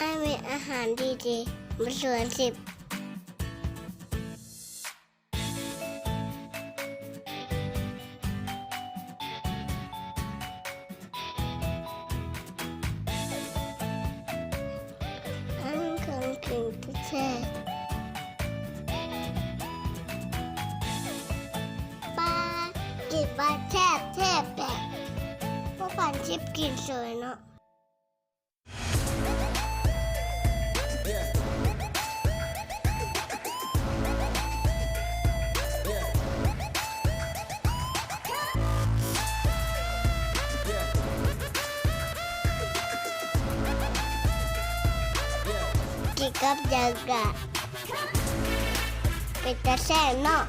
ອ້າຍມີອາຫານດີໆ ມາຊວນຊິບ. ອັນຂອງກິນແທ້ໆ ປາ ກິນປາແຊບແທ້ແປະ ພວກພັນຊິບກິນສວຍເນາະ. ກິນກັບຫຍັງກະເປັນຕາແຊບເນາະ.